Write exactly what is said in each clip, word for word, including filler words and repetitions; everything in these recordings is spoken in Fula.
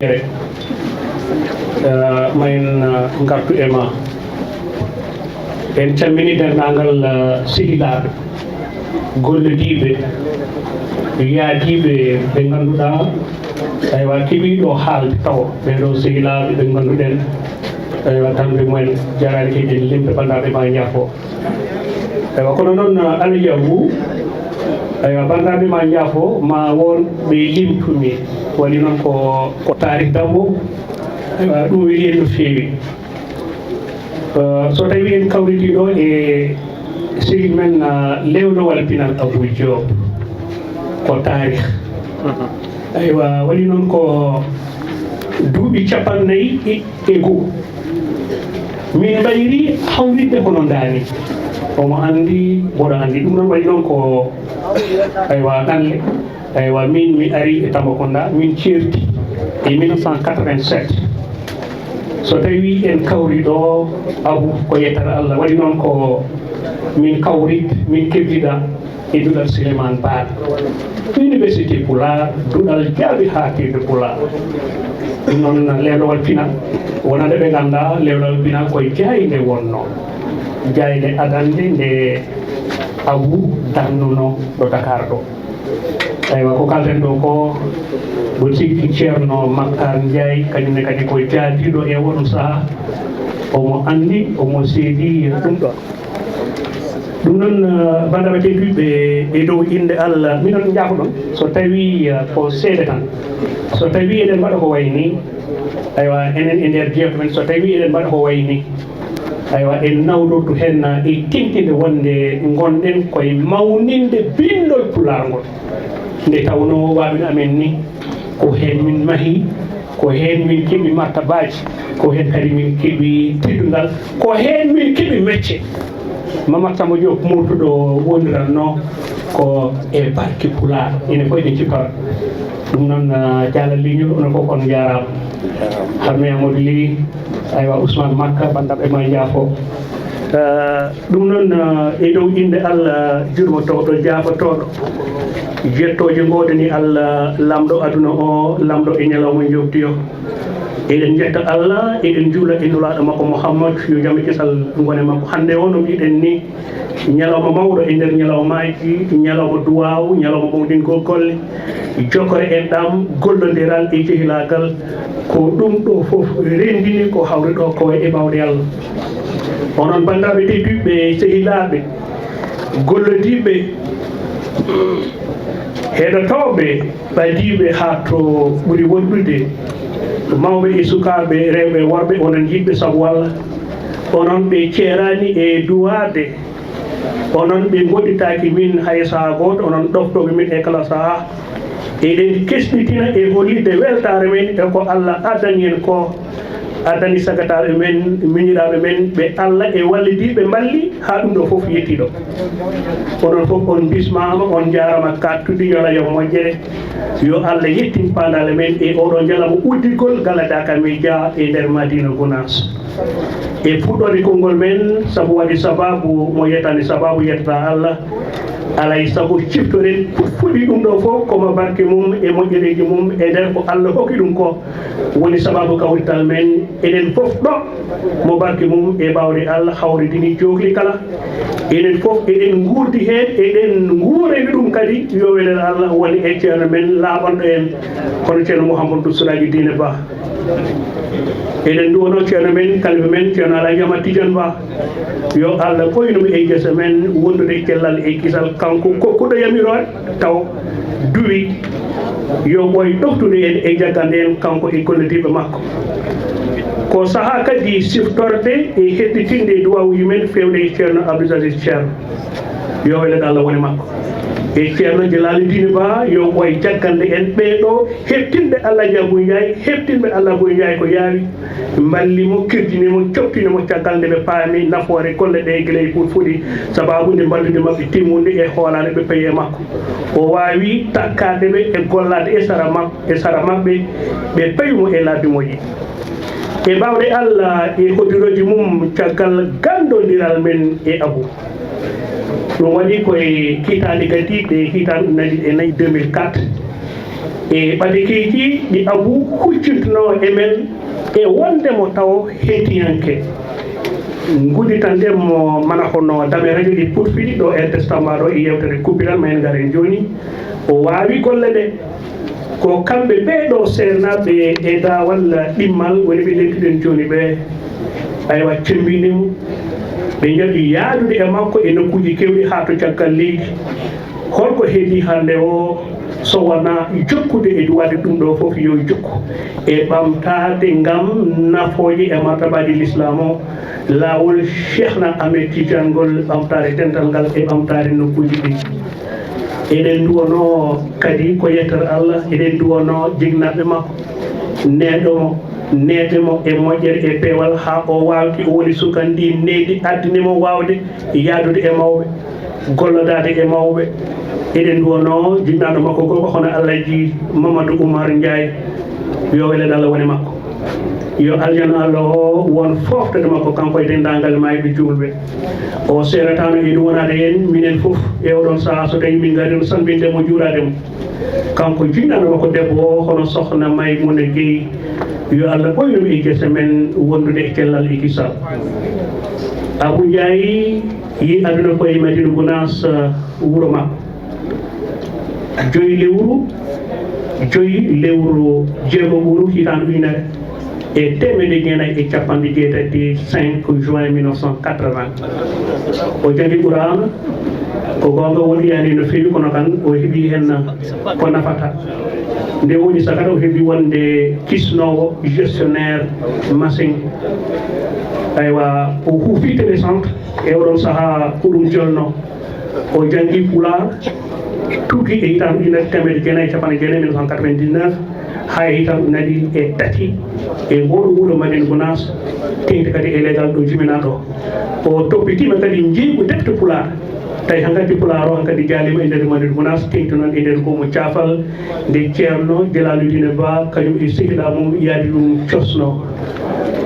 Ere, eh, ma en, eh, ngartu e ma. En calmini denndaangal, eh, sehilaaɓe, gollodiiɓe, yaadiiɓe ɓe ngannduɗaa, aywa, keɓii ɗo haalde tawo. Ɓee ɗoo sehilaaɓe ɓe ngannduɗen, aywa, tamde mumen jaraani kadi en limɓe banndiraaɓe ma njaafo. Eywa, kono noon, Alaji Abu, eywa, banndiraaɓe ma njaafo, ma won ɓe limtumi, waɗi noon ko, ko taarih dammo, eywa, ɗum weli en no feewi. Eh, so tawi en kawritii ɗo e sehil men, eh, lewnowal pinal Abu Diop, ko taarih. Eywa, waɗi noon ko duuɓi capannayyi e, e goo. Min mbayri hawritde hono ndaa ni. Omo anndi, mboɗo anndi. Ɗum noon waɗi noon ko, aywa, ɗanle. Aywa, min mi ari e Tambacounda, min ceerti e mille neuf cent quatre-vingt-sept. So tawi en kawri ɗo, Abu, ko yettere Allah. Waɗi noon ko min kawrit, min keddida e duɗal Souleymane Baal. Université Pulaar, duɗal jaabi haatirde Pulaar. Ɗum noon, lewnowal pinal, wonande ɓe nganndaa, lewnowal pinal koye jaaynde wonnoo. Jaaynde adannde nde Abu darnuno ɗo Dakar ɗo. Eywa, ko kalten ɗo ko, mboɗo sikki Ceerno Maktar Njaay, kañum ne kadi ko jaadiiɗo e oɗo sahaa. Omo anndi, omo seedi ɗum ɗo. Ɗum noon, eh, banndiraaɓe tedduɓe, e dow innde Allah, minon njaafoɗon, so tawi, eh, ko seede tan. So tawi eɗen mbaɗa ko wayi ni, aywa, enen e nder jeewte men, so tawi eɗen mbaɗa ko wayi ni, aywa, en nawdortu heen, eh, e tintinde wonde ngonɗen koye mawninde binndol Pulaar ngol. Nde tawnoo waaɓe amen ni, ko heen min mahi, ko heen min keɓi martabaaji, ko heen kadi min keɓi teddungal, ko heen min keɓi mecce. Mamadou Samba Diop Murtuɗo wondiranno ko e barke Pulaar. Ene fof eɗen ciftora. Ɗum noon, ah, Diallo Lignol, onon fof on njaaraama. Harmi Amadou Ly, aywa, Ousmane Makka, banndiraaɓe ma njaafo. Ah, ɗum noon, ah, e dow innde Allah jurmotooɗo, jaafotooɗo. Jettooje ngoodani Allah, Laamɗo aduna o, Laamɗo e ñalawma njoɓdi o. Eɗen njetta Allah, eɗen njuula e Nulaaɗo makko Muhammad, yo jam e kisal ngone makko. Hannde o, no mbiɗen ni, ñalawma mawɗo e nder ñalawmaaji, ñalawma duwaaw, ñalawma mawningo golle, jokkere enɗam, gollondiral e jehilaagal. Ko ɗum ɗo fof renndini ko hawri ɗo ko e baawɗe Allah. Onon banndiraaɓe tedduɓe, sehilaaɓe, gollodiiɓe, heɗotooɓe, ɓadiiɓe haa to ɓuri woɗɗude, mawɓe e sukaaɓe, rewɓe e worɓe, onon yiɗɓe sabu Allah, onon ɓe ceeraani e duwaade, onon ɓe ngoɗɗitaaki min hay sahaa gooto, onon ɗoftooɓe min e kala sahaa. Eɗen kesɗitina e hollitde weltaare men e ko Allah addani en ko, addani sagataaɓe men, miñiraaɓe men, ɓe Allah e wallidiiɓe mballi haa ɗum ɗo fof yettii ɗo. Onon fof on mbismaama, on njaaraama, kaɗtudi, yo Allah yoɓ moƴƴere. Yo Allah yettin paandaale men e oɗo ñalawma uddigol Gala Daka Media e nder Madina Gunaas. E fuɗɗoode konngol men, sabu waɗi sabaabu mo yettaani sabaabu yettata Allah. Alaa e sago ciftoren fuɗɗi ɗum ɗo fof ko mo barke mum e moƴƴereeji mum e nder ko Allah hokki ɗum ko woni sabaabu kawrital men. Eɗen fof ɗo mo barke mum e baawɗe Allah hawridini jookli kala. Enen fof eɗen nguurdi heen, eɗen nguurani ɗum kadi, yo welel Allah won e ceerno men laaɓanɗo en, hono ceerno Mouhamadou Souraji Dine Ba. Eɗen nduwano ceerno men, kalifa men, ceerno Alhaji Amad Tidiane Ba. Yo Allah ɓoynu mo e gese men, wondude e cellal e kisal, kanko kokkuɗo yamiroore, taw duwi, yo ɓooy ɗoftude en e jaggande en, kanko e gollodiiɓe makko. Ko sahaa kadi siftorde e heɓɓitinde e duwawuuji men, feewde e ceerno Abdoul Aziz Ceerno. Yo welal Allah wone makko. E ceerno Jalaali Diine Ba, yo ɓooy jaggande en ɓee ɗo, heɓtinde Alhaji Abou Ndiaye, heɓtinde Alhaji Abou Ndiaye ko yaawi, mballi mo, kirjini mo, coɓtini mo caggal nde ɓe paami nafoore golle ɗe gila e Fuuta Fuɗi, sabaabu nde mballude maɓɓe timmunde e hoolaare ɓe payi e makko. O waawi takkaade ɓe e gollaade e sara mak-, e sara maɓɓe, ɓe payi mo e laabi moƴƴi. E baawɗe Allah e hodirooji mum, caggal ganndondiral men e Abou. Ɗum waɗi ko e hitaande gadiiɗe, hitaande ujunere ɗiɗi e nayi, deux mille quatre, E ɓadekeeji ɗi Abu huccitnoo e men, e wonde mo tawo heɗtiyanke. Ngudditande mo mana hono dame radio ɗi putfiɗi ɗo e testament ɗo e yewtere kuppital ma en ngaren jooni. O waawi golle ɗe. Ko kamɓe ɓee ɗo seernaaɓe e daawal ɗimmal woni ɓe lettuɗen jooni ɓe. Aywa, cemmbini mo. Ɓe njaɓi yaadude e makko e nokkuuji keewɗi haa to caggal leydi. Holko heedi hannde o so wonaa jokkude e duwaade ɗum ɗo fof yo jokku e ɓamtaade ngam nafooje e martabaaji lislaam o, laawol Cheikhna Ahmed Tidiane ngol, ɓamtaade dental ngal e ɓamtaade nokkuuji ɗi. Eɗen nduwanoo kadi ko yettere Allah, eɗen nduwanoo jignaɓe makko, neeɗo mo, neeɓe mo e moƴƴere e peewal haa o waawti, o woni suka ndi needi addani mo waawde yaadude e mawɓe, gollodaade e mawɓe. Eɗen nduwanoo jinnaaɗo makko gorko hono Alhaji Mamadou Oumar Ndiaye, yo weleede Allah wone makko. Yo aljana Allah o won fooftude makko, kanko e denndaangal maayɓe juulɓe. O seerataano e ɗum wonaade en, minen fof e oɗon sahaa so tawii min ngarii salminde mo, juuraade mo. Kanko jinnaaɗo makko debbo o hono Sokhna Maimouna Guèye, yo Allah ɓoynu mo e gese men wondude e cellal e kisal. Abou Ndiaye yi aduna ko e Madina Gounass, wuro makko. Joyi lewru, joyi lewru jeegoɓuru hitaande ujunere e teemedde jeenayi e capanɗe jeetati, cinq juin mille neuf cent quatre-vingts. O janngi Qur'aana, ko goonga wonɗi yaani no feewi, kono kan o heɓi heen ko nafata. Nde woni sakata o heɓi wonde kisnoowo, gestionnaire machine. Aywa, o huufi télécentre e oɗon sahaa ko ɗum jolno. O janngi Pulaar, tuuti e hitaande ujunere teemedde jeenayi e capanɗe jeenayi, mille neuf cent quatre-vingt-dix-neuf, haa e hitaande ujunere ɗiɗi e tati, e ngoo ɗoo wuro Madina Gounass, teeŋti kadi e leegal ɗo jibinaa ɗo. O toppitiima kadi njeeygu defte Pulaar. Tawi hankadi Pulaar o hankadi jaaliima e nder Madina Gounass, teeŋti noon e nder goomu Caafal, nde Ceerno Jalaaludiina Ba, kañum e sehilaa mum Yaadi Lum cosnoo.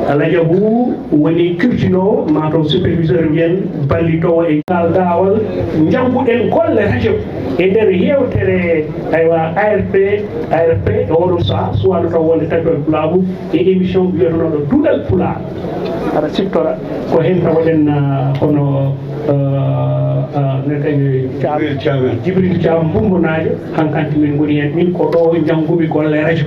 Alhaji Abou woni kirjinoowo, maa taw superviseur mbiyen, ballitoowo e ngal daawal. Njannguɗen golle radio e nder yewtere, aywa, A R P, A R P e oɗo sahaa, suwaano taw wonde tawi ɗon laamu e émission biyatonooɗo Duɗal Pulaar. Aɗa siftora ko heen tawaɗen, ah, hono, ah, ah, ne kay Thiam, Djibril Thiam. Djibril Thiam Bumbo Naajo, hankanti min ngoni heen. Min ko ɗo njanngumi golle radio.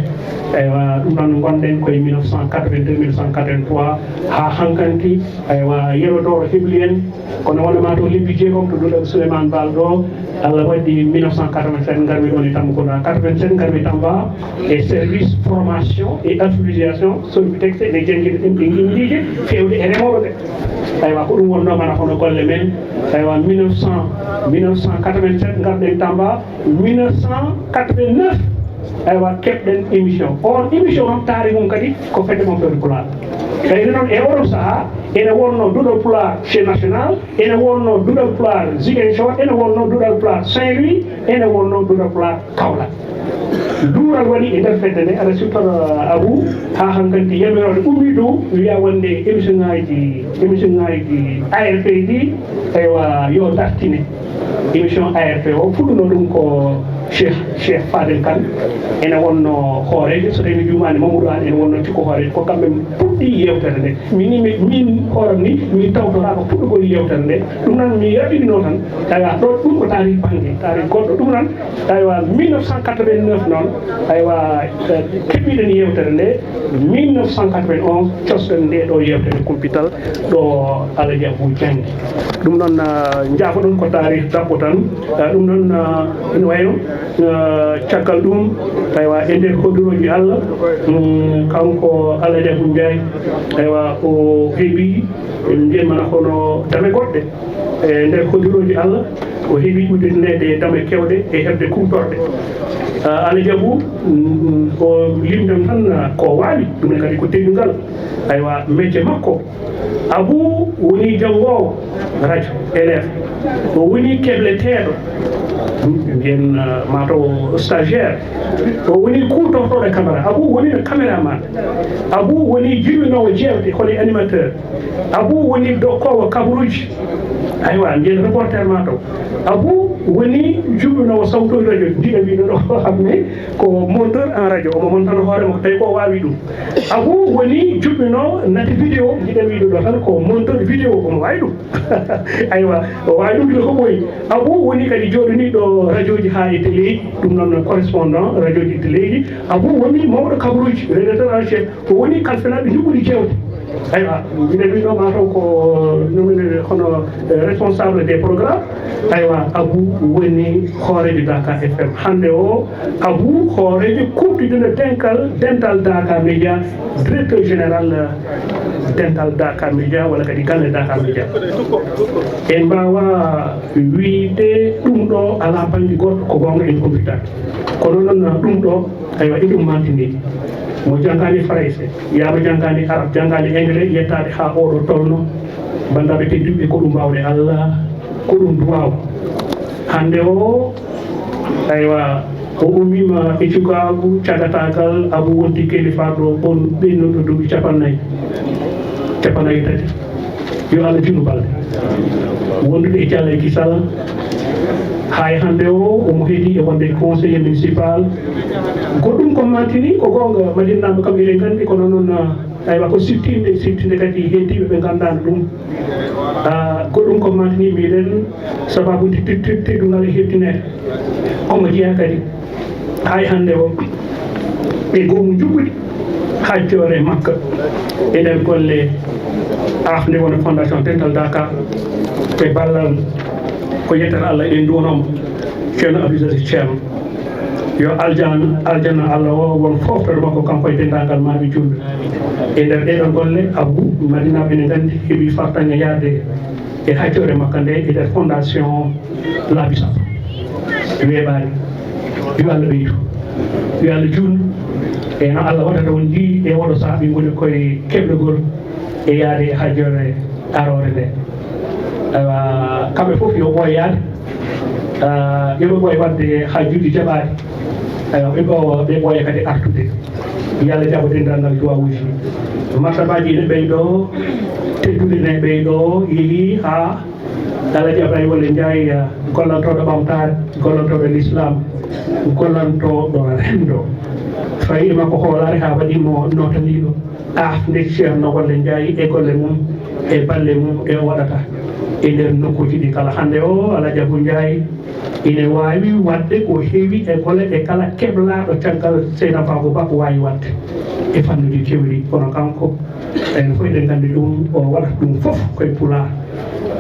Eywa, ɗum noon ngonɗen koye mille neuf cent quatre-vingt-deux, mille neuf cent quatre-vingt-trois, haa hankanti, eywa, Yero Doro hebli en. Kono wonde maa to lebbi jeegom to Duɗal Souleymane Baal ɗo, Allah waɗi mille neuf cent quatre-vingt-sept ngarmi ɗoon e Tambacounda. Quatre-vingt-sept ngarmi Tamba e service formation et alphabétisation, Solbitex, ene janngina ɗemɗe nginndiije feewde e remooɓe ɓe. Aywa, ko ɗum wonnoo mana hono golle men. Aywa, mille neuf cent, mille neuf cent quatre-vingt-sept ngarɗen Tamba, mille neuf cent quatre-vingt-neuf, aywa, keɓɗen émission. On émission noon, taari mum kadi ko fedde mum fewde Pulaar. Kayri noon, e oɗon sahaa, ene wonnoo Duɗal Pulaar Chaîne Nationale, ene wonnoo Duɗal Pulaar Ziguinchor, ene wonnoo Duɗal Pulaar Saint-Louis, ene wonnoo Duɗal Pulaar Kaolack. Luural waɗi e nder fedde nde, aɗa siftora, Abou, haa hankanti yamiroore ummii dow, wiya wonde émission ŋaaji, émission ŋaaji A R P ɗi, eywa, yo dartine. Émission A R P o fuɗɗuno ɗum ko Cheikh, Cheikh Fadel Kane, ene wonno hooreejo, so tawi mi juumaani, Mamadou Anne ene wonno cukko hooreejo, ko kamɓe puɗɗi yewtere nde. Min, min, min hooram ni, min tawtoraaka puɗɗugol yewtere nde. Ɗum noon, mi raɓɓiɗino tan, tawa ɗo ɗum ko taarih bannge, taarih goɗɗo. Ɗum noon, tawa mille neuf cent quatre-vingt-neuf noon, aywa, eh, keɓiɗen yewtere nde, mille neuf cent quatre-vingt-onze, cosɗen nde ɗo yewtere kumpital, ɗo Alaji Abou janngi. Ɗum noon, ah, njaafoɗon ko taarih ɗaɓɓo tan. Ah, ɗum noon, ah, ene wayno, ah, caggal ɗum, aywa, e nder hoddirooji Allah, mm, kanko Alaji Abou Ndiaye, aywa, o heɓi, mbiyen mana hono dame goɗɗe. E nder hoddirooji Allah, o heɓi uddineede e dame keewɗe e heɓde kuutorɗe. Ah, Alaji Abou, mm, o limtan tan, ah, ko waawi, ɗum ne kadi ko teddungal. Aywa, mecce makko. Abou woni janngoowo radio, élève. O woni kebleteeɗo, mbiyen, ah, mataw stagiaire. O woni kuutortooɗo caméra. Abou woni no caméraman. Abou woni jibinoowo jeewte, hono animateur. Abou woni dokkoowo kabaruuji. Aywa, mbiyen reporter mataw. Abou woni jibinoowo sawtooji radio, ndiɗa mbiɗo ɗo, xam ne ko mon en radio, omo montana hoore makko, tawi ko o waawi ɗum. Abou woni juɓɓinoowo nati vidéo, njiɗen wiide ɗo tan ko monteur vidéo, omo waawi ɗum. Aywa, o waawi ɗum gila ko ɓooyi. Abou woni kadi jooɗiniiɗo radioji haa e téléji, ɗum noon correspondant radioji e téléji. Abou woni mawɗo kabaruuji, rédacteur en chef. O woni kalfinaaɗo njuɓɓudi jewte. Aywa, minen min ɗo mataw ko nomin hono, eh, responsable des programmes. Aywa, Abou woni hooreejo Daka F M. Hannde o, Abou hooreejo kuuɓtidino dental, dental Daka Média, directeur général, eh, dental Daka Média, walla kadi galle Daka Média. En mbaawa wiyde ɗum ɗo alaa bannge goɗɗo, ko goonga en kumpitaaki. Kono noon ɗum ɗo, aywa, eɗum mantini. Mo janngaani farayse, yaa mo janngaani arab, janngaani anglais, yettaade haa oɗo tolno. Banndiraaɓe tedduɓe, ko ɗum mbaawɗe Allah, ko ɗum duwaaw. Hannde o, aywa, o ummiima e cukaagu, cagataagal, Abou wonti kelifaaɗo, on ɓennuɗo duuɓi capannayyi, capannayyi tati. Yo Allah juutnu balɗe. Wondude e Diallo e Kisal, haa e hannde o, omo heedi e wonde conseiller municipal. Goɗɗum ko mantini, ko goonga, Madinanaaɓe kam eɗen nganndi, kono noon, aywa, ko siftinde, siftinde kadi heddiiɓe ɓe nganndaano ɗum. Ah, goɗɗum ko mantini, mbiɗen sababude ted-, ted-, teddungal e heɓtineede. Omo jeyaa kadi haa e hannde o e goomu njuɓɓudi hajjoore makka e nder golle aafnde woni Fondation Dental Dakar e ballal ko yettere Allah eɗen nduwanomo Ceerno Abdou Aziz Ceerno. Yo aljan-, aljanna Allah o won foftorde makko kanko e denndaangal maaɓe juulɓe. E nder ɗee ɗoo golle, Abou, Madinaaɓe ene nganndi, heɓi fartaŋŋe yahde e hajjoore makka nde e nder fondation laabi sappo. Weeɓaani. Yo Allah ɓeydu. Yo Allah juutnu. E no Allah waɗata on njii e oɗo sahaa, ɓe ngoni koye keblugol e yahde e hajjoore aroore nde. Aywa, kamɓe fof yo ɓooy yahde. Ah, yo ɓe ɓooy waɗde hajjuuji jaɓaaɗi. Aywa, ɓe ɓoowa, ɓe ɓooya kadi artude. Yo Allah jaɓu denndaangal duwaawuuji. Martabaaji ene ɓeydoo, teddude ene ɓeydoo, yehi haa Alhaji Abdoulaye Wole Ndiaye, gollantooɗo ɓamtaare, gollantooɗo l'islam, gollantooɗo renndo. Fawi e makko hoolaare haa waɗi mo nootaniiɗo aafnde Ceerno Wole Ndiaye e golle mum, e balle mum ɗe o waɗata e nder nokkuuji ɗi kala. Hannde o, Alhaji Abou Ndiaye ine waawi waɗde ko heewi e golle ɗe kala keblaaɗo caggal Seydi Abou Bakr waawi waɗde e fannuuji keewɗi, kono kanko, en fof eɗen nganndi ɗum, o waɗata ɗum fof koye Pulaar.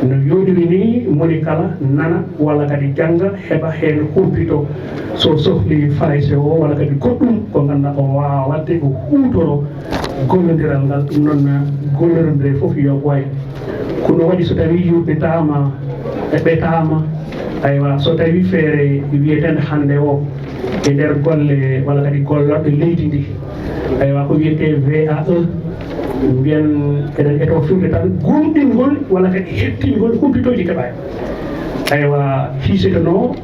No yooɗiri ni, moni kala nana walla kadi jannga, heɓa heen humpito. So sohli farayse o walla kadi goɗɗum ko ngannduɗaa o waawaa waɗde, o huutoro gollondiral ngal. Ɗum noon, gollorondire fof yo ɓooy. Ko ɗum waɗi so tawii yuɓɓitaama, e ɓetaama, aywa, so tawii feere wiyeteende hannde o e nder golle walla kadi gollorɗe leydi ndi, aywa, ko wiyetee V A E, mbiyen eɗen etoo firde tan gomɗingol walla kadi heɓtingol humpitooji keɓaani. Aywa, hiisotonoo,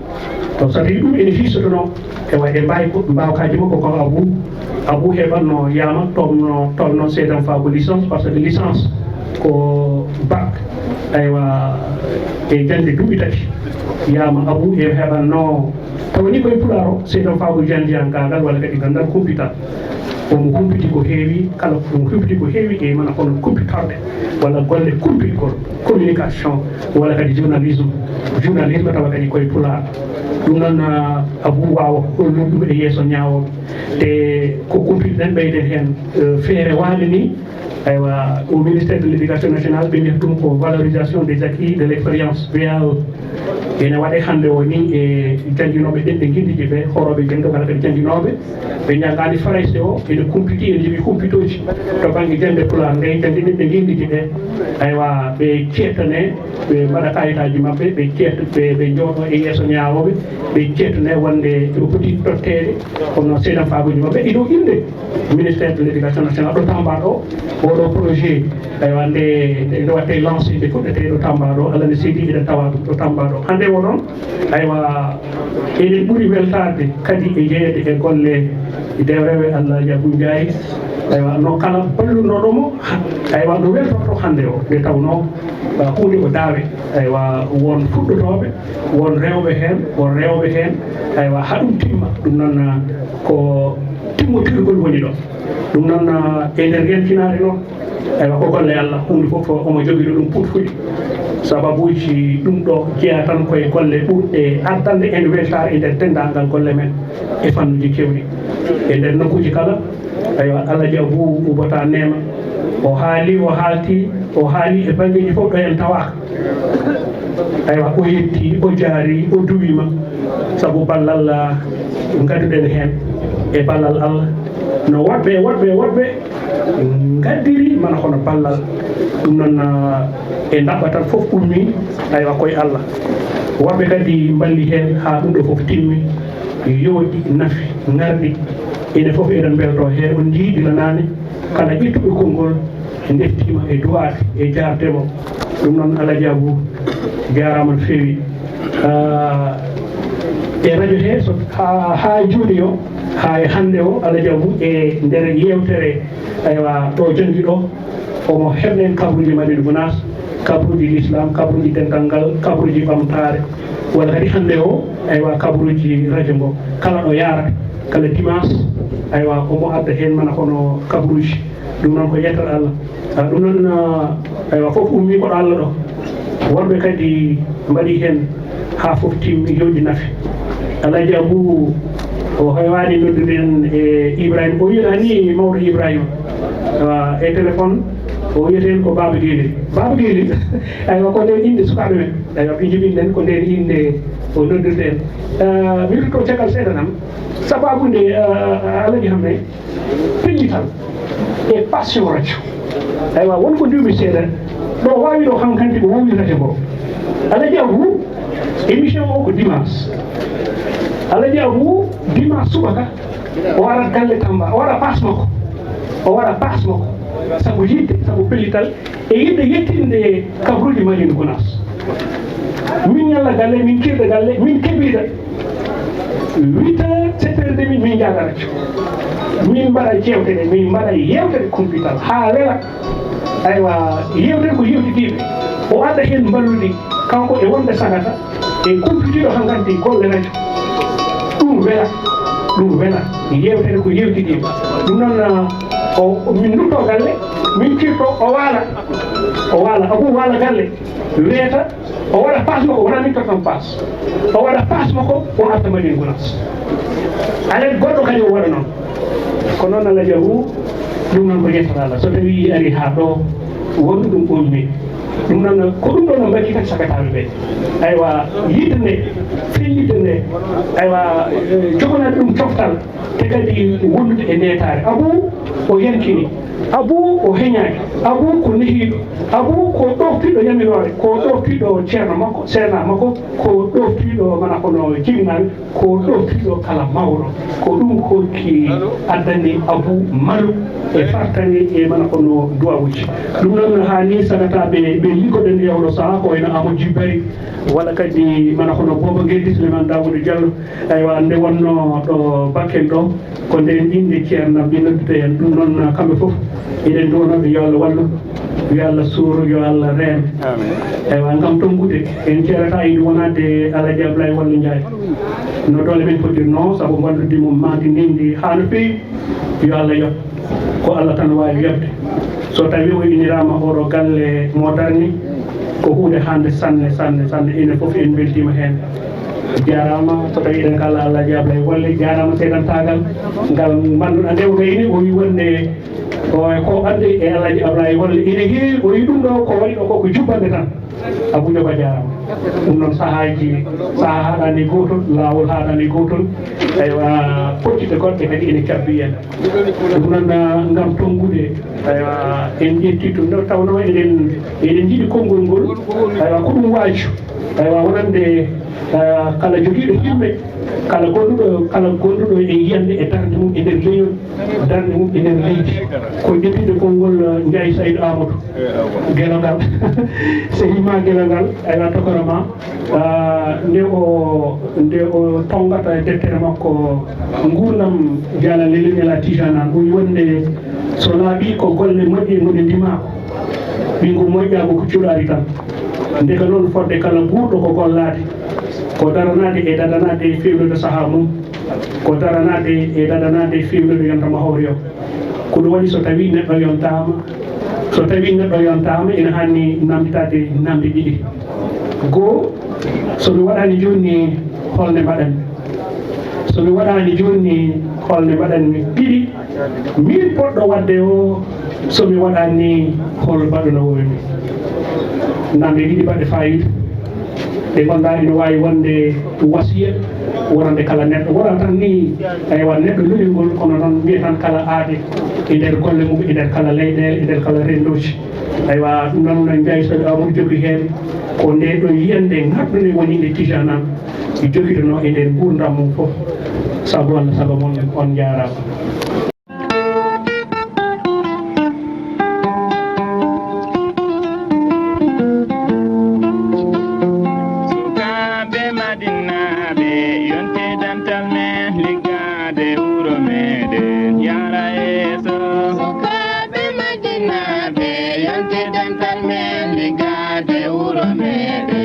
to so tawii ɗum ene hiisotonoo, aywa, e mbaawkaaji makko, ko Abou, Abou heɓatno yaama tolno, tolno seedan faa ko licence, par ce que licence ko bac, aywa, e jaŋde duuɓi tati, yaama Abou e heɓatno, tawa ni koye Pulaar o, seedan faa ko jaŋde gaagal walla kadi ganndal kumpital. Omo humpiti ko heewi, kala ko humpiti ko heewi e mana kono kumpitorɗe walla golle kumpitgol, communication walla kadi journalisme, journalisme tawa kadi koye Pulaar. Ɗum noon, ah, Abou waawa hollude ɗum e yeeso ñaawooɓe. Te ko kumpiɗen ɓeyden heen, eh, feere waali ni, aywa, au ministère de l'éducation nationale, ɓe mbiyata ɗum ko valorisation des acquis de l'expérience, V A E. Ene waɗe hannde o ni e jannginooɓe ɗemɗe nginndije ɓe, horooɓe jaŋde kala kadi jannginooɓe, ɓe njanngaani farayse o, ene kumpiti, ene jogii kumpitooji to bannge jaŋde Pulaar nde, jaŋde ɗemɗe nginndije ɗe. Aywa, ɓe ceettane, ɓe mbaɗa kayitaaji maɓɓe, ɓe ceet-, ɓe, ɓe njooɗo e yeeso ñaawooɓe, ɓe ceettane wonde ɓe poti totteede, kono seedan faabuuji maɓɓe, ɗiɗo innde. Ministère de l'éducation nationale ɗo Tamba ɗo, oɗo projet, aywa, nde, nde, nde waɗte lancé, nde fuɗɗete ɗo Tamba ɗo, Allah ne seedi eɗen tawa ɗum ɗo Tamba ɗo. Hannde o ɗon, aywa, eɗen ɓuri weltaade kadi e jeyeede e golle dewrewe Allah Abou Ndiaye, aywa, no kala ballunoɗo mo, aywa, no weltorto hannde o, nde tawnoo, ah, huunde ko daawe, aywa, won fuɗɗotooɓe, won rewɓe heen, won rewɓe heen, aywa, haa ɗum timma. Ɗum noon, ah, ko mo cuɗugol woni ɗo. Ɗum noon, ah, e nder yentinaare noon, eywa, ko golle Allah, huunde fof omo jogii ɗo ɗum puɗfuɗi. Sababuuji ɗum ɗo jeyaa tan koye golle ɓurɗe addande en weltaare e nder denndaangal golle men e fannuuji keewɗi. E nder nokkuuji kala, eywa, Alhaji Abou ubbata neema. O haali, o haalti, o haali e banngeeji fof ɗo en tawaaka. Eywa, o yetti, o jaari, o duwiima sabu ballal, ah, ngadduɗen heen e ballal Allah. No woɗɓe, woɗɓe, woɗɓe ngaddiri mana hono ballal. Ɗum noon, ah, e ndaɓɓatal fof ummii, eywa, koye Allah. Woɗɓe kadi mballi heen haa ɗum ɗo fof timmi, yooɗi, nafi, ngarɗi. Enen fof eɗen mbeltoo heen, on njii gila naane, kala ƴettuɗo konngol ndeftiima e duwaaɓe e jaarde mo. Ɗum noon, Alhaji Abou, jaaraama no feewi. Ah, e radio he, so, haa, haa jooni o, haa e hannde o, Alhaji Abou, e nder yeewtere, eywa, ɗo jonngi ɗo, omo heɓna en kabaruuji Madina Gunaas, kabaruuji Lislaam, kabaruuji dental ngal, kabaruuji ɓamtaare, walla kadi hannde o, eywa, kabaruuji radio ngo, kala ɗo yaarata, kala dimanche, eywa, omo adda heen mana hono kabaruuji. Ɗum noon ko yettere Allah. Ah, ɗum noon, ah, eywa, fof ummii ko ɗo Allah ɗo. Worɓe kadi mbaɗi heen haa fof timmi, yooɗi, nafi. Alhaji Abou, o heewaani noddude en e Ibrahima. O wiyata ni mawɗo Ibrahima, ah, e téléphone, o wiyata en ko Baaba Geeli. Baaba Geeli, eywa, ko ndeen innde sukaaɓe men. Eywa, ɓe njibinɗen ko ndeen innde o noddirta en. Ah, mi rutto caggal seeɗa tan. Sababu nde, ah, Alhaji Hammet, pellital e passion radio. Eywa, won ko ndiwmi seeɗa. Ɗo waawi ɗo hankanti ko woni radio ngo. Alhaji Abou, émission o ko dimanche. Alhaji Abou, dimanche subaka, o arat galle Tamba, o waɗa passe makko. O waɗa passe makko. Sabu yiɗde, sabu pellital, e yiɗde yettinde kabaruuji Madina Gunaas. Min ñalla galle, min kirda galle, min keɓida huit heures, sept heures et demi, min njaada radio. Min mbaɗa jeewtere, min mbaɗa yeewtere kumpital haa wela. Eywa, yeewtere ko yewtitiiɓe. O adda heen mballuɗi, kanko e wonɓe sagata, e kumpitiiɗo hankanti golle radio. Ɗum wela, ɗum wela. Yeewtere ko yewtitiiɓe. Ɗum noon, ah, o, o, min ndutto galle, min kirto, o waala. O waala, Abou waala galle, weeta, o waɗa passe makko, wonaa min tottan passe. O waɗa passe makko, o arta Madina Gunaas. Alaa goɗɗo kadi o waɗa noon. Ko noon Alhaji Abou, ɗum noon ko yettere Allah. So tawii ari haa ɗo, won ɗum ummi. Ɗum noon, ko ɗum ɗo no mbakki kadi sagataaɓe ɓe. Eywa, yiɗde nde, fellitde nde, eywa, eh, jogonaade ɗum coftal, te kadi wondude e neetaare. Abou o yankini, Abou o heñaaki, Abou ko nehiiɗo, Abou ko ɗoftiiɗo yamiroore, ko ɗoftiiɗo ceerno makko, seernaaɓe makko, ko ɗoftiiɗo mana hono jibinaaɓe, ko ɗoftiiɗo kala mawɗo. Ko ɗum hokki addani Abou malu e fartaŋŋe e mana hono duwawuuji. Ɗum noon haa ni sagataaɓe ɓe liggoɗen e oɗo sahaa ko wayno Amadou Djibbari, walla kadi mana hono Booba Geldi, Souleymane Daoudou Diallo. Eywa, nde wonnoo ɗo Bakel ɗo, ko ndeen innde ceerno ɓe noddude en. Ɗum noon, kamɓe fof, eɗen nduwanoo ɓe, yo Allah wallu, yo Allah suur, yo Allah reen. Amin. Eywa, ngam tonngude, en ceerataa e ɗum wonaade Alhaji Ablaye Walla Ndiaye. No doole men potirnoo, sabu mballude mo maandi ndin ndi haa no feewi, yo Allah yoɓ. Ko Allah tan waawi yoɓde. So tawii o inniraama oɗo galle mo darni, ko huunde hannde sanne, sanne, sanne. Enen fof en mbeltiima heen. Jaaraama, so tawii eɗen kaala Alhaji Ablaye Walla, jaaraama seedantaagal ngal mbannuɗaa nde o gayni, o wii wonde o ko addi e Alhaji Ablaye Walla ina heewi, o wii ɗum ɗo ko waɗi ɗo ko ko jubbannde tan. Abou Diop a jaaraama. Ɗum noon sahaaji, sahaa haaɗaani gootol, laawol haaɗaani gootol. Eywa, pottitte goɗɗe kadi ene cabbi en. Ɗum noon, ah, ngam tonngude, eywa, en ƴetti ɗum ɗo, tawnoo eɗen, eɗen njiɗi konngol ngol, eywa, ko ɗum waaju, eywa, wonande, ah, kala jogiiɗo himme, kala gonduɗo, kala gonduɗo e yiyannde e darnde mum e nder leñol, darnde mum e nder leydi. Ko ƴettude konngol, ah, Ndiaye Saydou Amadou. Gelongal. Sehil ma Gelongal, eywa, tokora ma. Ah, nde o, nde o tonngata e deftere makko Nguurndam Jaalal Lelel Nela Tijaan, o wi wonde so laaɓi ko golle moƴƴe ngoni ndimaako. Ɓinngu moƴƴaagu ko cuɗaari tan. Ndeka noon fodde kala guurɗo ko gollaade, ko daranaade e dadanaade e feewnude sahaa mum. Ko daranaade e dadanaade feewnude yonta mahooɓe o. Ko ɗum waɗi so tawii neɗɗo yontaama, so tawii neɗɗo yontaama, ina haani namditaade namde ɗiɗi. Goo, so mi waɗaani jooni, hol nde mbaɗan-mi? So mi waɗaani jooni, hol nde mbaɗan-mi? Ɗiɗi, miin poɗɗo waɗde o, so mi waɗaani, hol mbaɗunoowo mi? Namde ɗiɗi baɗɗe faayiida. Ɗe ngannduɗaa ina waawi wonde wasiya wonande kala neɗɗo, wonaa tan ni, aywa, neɗɗo leñol ngol, kono noon mbiya tan kala aade e nder golle mum, e nder kala leyɗeele, e nder kala renndooji. Aywa, ɗum noon no Njaay Sow Amadou jokki heen, ko nde ɗo yiyannde ŋarɗunde woni nde Tijaan am jokkitonoo e nder nguurndam mum fof. Sabu Allah, sabu mon, on njaaraama. Sukaaɓe Madinaaɓe, yonte dental men, liggaade wuro meɗen, yaara yeeso. Sukaaɓe Madinaaɓe, yonte dental men, liggaade wuro meɗen.